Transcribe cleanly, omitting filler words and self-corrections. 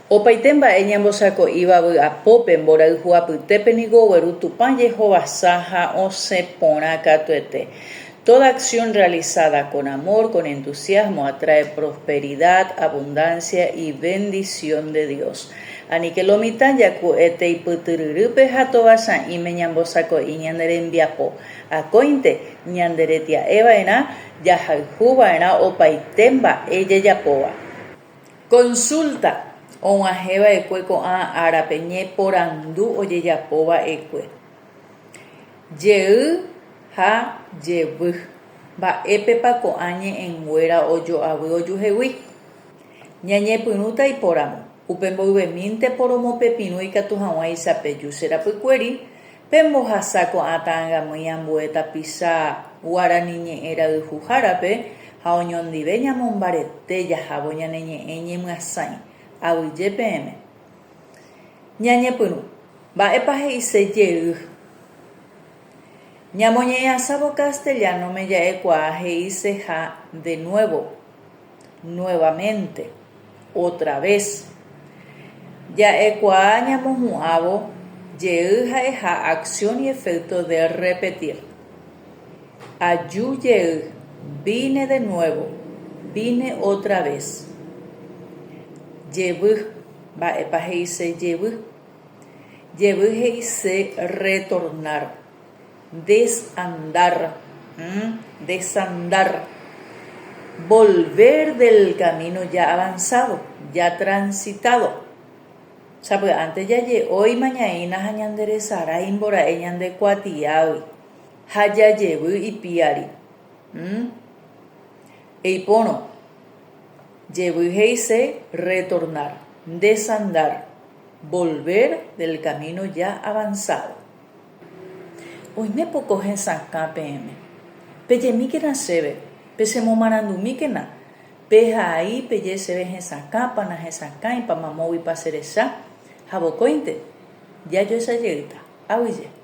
Opaite mba'e ñambosako'íva vy'apópe mborayhu apytépe niko ogueru Tupã jehovasa ha osẽ porã katuete. Toda acción realizada con amor, con entusiasmo, atrae prosperidad, abundancia y bendición de Dios. Aníke lo mitã jaku'ete ipytyryrýpe ha tovasa'ĩme ñambosako'i ñane rembiapo. Akóinte ñande retia'eva'erã jahayhuva'erã opaite mba'e jajapóva. Consulta, og̃uahẽva'ekue ko'ã árape ñeporandu ojejapova'ekue. Jey ha jevy. Mba'épepa ko'ã ñe'ẽnguéra ojoavy ojuhegui? Ñañepyrũta ipóramo, upe mboyvemínte poromopepirũ ikatu hag̃uáicha peju che rapykuéri, pembohasa ko'ã ta'angamýi ambue tapicha guarani ñe'ẽ rayhuhárape ha oñondive ñamombarete jahávo ñane ñe'ẽ ñemyasãi. Aguyje peẽme. Ñañepyrũ. Mba'épa he'ise jey? Ñamoñe'ẽasávo castellano-me ja'ekuaa he'iseha de nuevo. Nuevamente. Otra vez. Ja'ekuaa ñamohu'ãvo jey ha'eha acción y efecto de repetir. Aju jey, vine de nuevo, vine otra vez. Jevy, mba'épa he'ise jevy? Jevy he'ise retornar. Desandar, desandar. Volver del camino ya avanzado, ya transitado. Sapy'ánte jaje'ói mañaína ha ñanderesarái mbora'e ñande kuatiágui ha jajevy ipiári. Eipórõ, jevy he'ise retornar, desandar, volver del camino ya avanzado. Oime poko hesakã peẽme. Pejemíkena chéve, pechemomarandumíkena, pehai peje chéve hesakãpa, nahesakãipa, mamóguipa che recha, ha vokóinte, jajoecha jeýta. Aguyje.